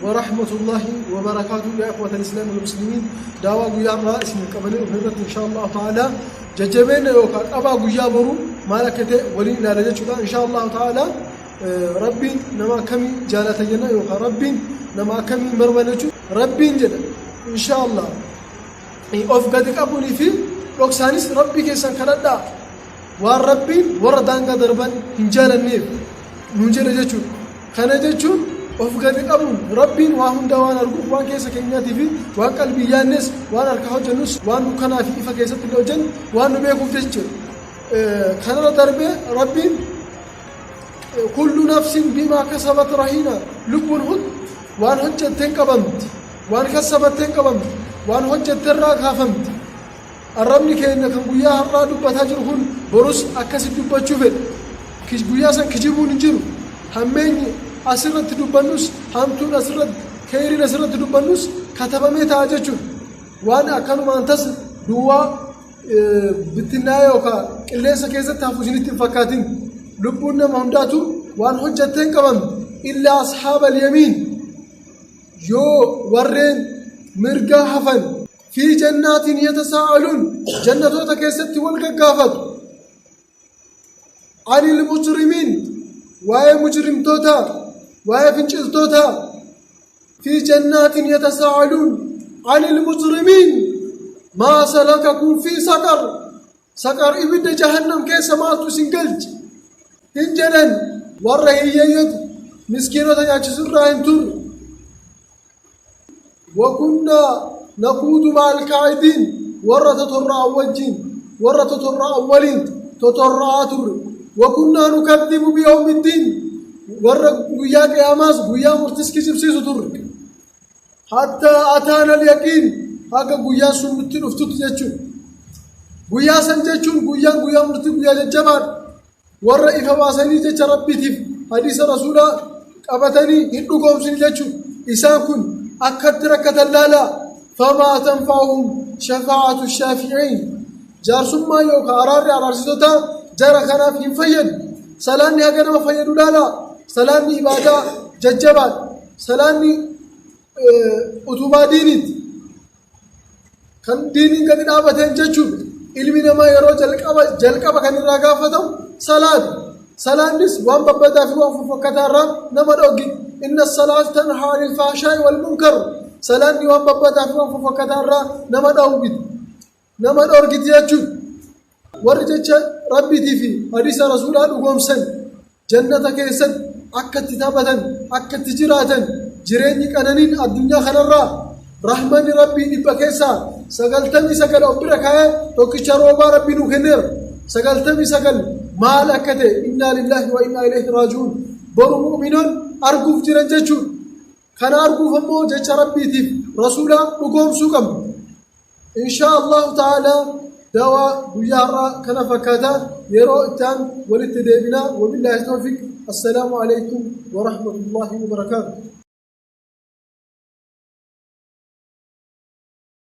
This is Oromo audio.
Warahmatullaahi wabarakaatuh yaa ikhwata al-islaam wal muslimiin. Daawaa guyyaa har'aa isin qabanii dhufne irratti insha Allahu ta'ala jajjabeenya yookaan qabaa guyyaa boruu maal akka ta'e waliin ilaala jechuudha. Insha Allahu ta'ala Rabbiin nama akkamii jaalata jenna yookaan Rabbiin nama akkamii hin barbaanne jechuudha. Rabbiin jedha insha Allah of gadi qabuunii fi dhoksaanis Rabbii keessan kadhadhaa, waan Rabbiin warra daangaa darban hin jaalanneef nuun jedhe jechuudha. Kana jechuun of gadi qabuun Rabbiin waa hundaa waan arguuf, waan keessa keenyaatii fi waan qalbii yaannes, waan harkaa hojjennus, waan dukkanaa fi ifa keessatti illee hojjennu waan nu beekuuf jechuudha. Kanarra darbee Rabbiin kullu nafsin bimaa kasabat rahiina, lubbuun hundi waan hojjetteen qabamti, waan kasabatteen qabamti, waan hojjetterraa kaafamti. Arrabni keenya kan guyyaa har'aa dubbataa jiru kun borus akkasi dubbachuu fedha. Guyyaa san kijibuun hin jiru. Hammeenyi asirratti dubbannus, hamtuun asirratti, keeyriin asirratti dubbannus katabamee ta'a jechuudha. Waan akkanumaan tasa duwwaa bittinnaa'ee yookaan qilleensa keessatti hafu isinitti hin fakkaatin. Lubbuun nama hundaatu waan hojjetteen qabamti. Illaa ashaaba al-yamiin, yoo warreen mirgaa hafan, fi jannaatin yatasaa'aluun, jannatoota keessatti wal gaggaafatu. Anil mujrimiin, waa'ee mujrimtoota, waa'ee finciltoota. Fi jannaatin yatasaa'aluun anil mujrimiin maa salakakum fi saqar, saqar ibidda jahannam keessa maaltu isin galche hin jedhan. Warra hiyyeeyyota miskiinota nyaachisu irraa hin turre. Wakunnaa nakuudu ma'al kaa'idiin, warra totorra'an wajjin, warra totorra'an waliin totorra'aa turre. Wakunnaa nukaddibu biyawmiddiin, warra guyyaa qiyaamaas guyyaa murtis kijibsiisu turre. Hattaa ataana al-yaqiin, haga guyyaan sun nutti dhuftutti jechuudha. Guyyaa san jechuun guyyaan guyyaa murtii guyyaa jajjabaadha. Warra ifa baasanii jecha Rabbiitiif hadiisa Rasuulaa qabatanii hin dhugoomsine jechuudha. Isaan kun akkatti rakkatan laalaa. Famaa tanfa'uhum shafaa'atu shaafi'iin. Jaarsummaa yookaan araarri araarsitotaa jara kanaaf hin fayyadu. Salaanni haga nama fayyadu laalaa. Salaanni ibaadaa jajjabaadha. Salaanni utubaa diiniiti. Kan diiniin gadi dhaabateen jechuudha. Ilmi namaa yeroo jalqaba jalqaba kan irraa gaafatamu salaata. Salaannis waan babbadaa fi waan fofokkataa irraa nama dhorgi. Inna salaata tanhaa anil fahshaa'i wal munkar. Salaanni waan babbadaa fi waan fofokkataa irraa nama dhowwiti. Nama dhorgiti jechuudha. Warri jecha Rabbiitii fi hadiisa Rasuulaa dhugoomsan jannata keessatti akka itti taphatan, akka itti jiraatan, jireenyi qananiin addunyaa kanarraa rahmanni Rabbii 99% of bira kaa'ee tokkicha roobaa Rabbii nuu kenneera. 99 maal akka ta'e, innaa lillaahi wa innaa ilayhi raaji'uun, boru mu'minoon arguuf jiran jechuudha. Kana arguuf ammoo jecha Rabbiitiif Rasuulaa dhugoomsuu qabna. Insha Allahu ta'ala dawaa guyyaa har'aa kana fakkaata. Yeroo itti aanu walitti deebina. Wabillaahi tawfiq. Assalaamu alaikum wa rahmatullahi wa barakaatuh.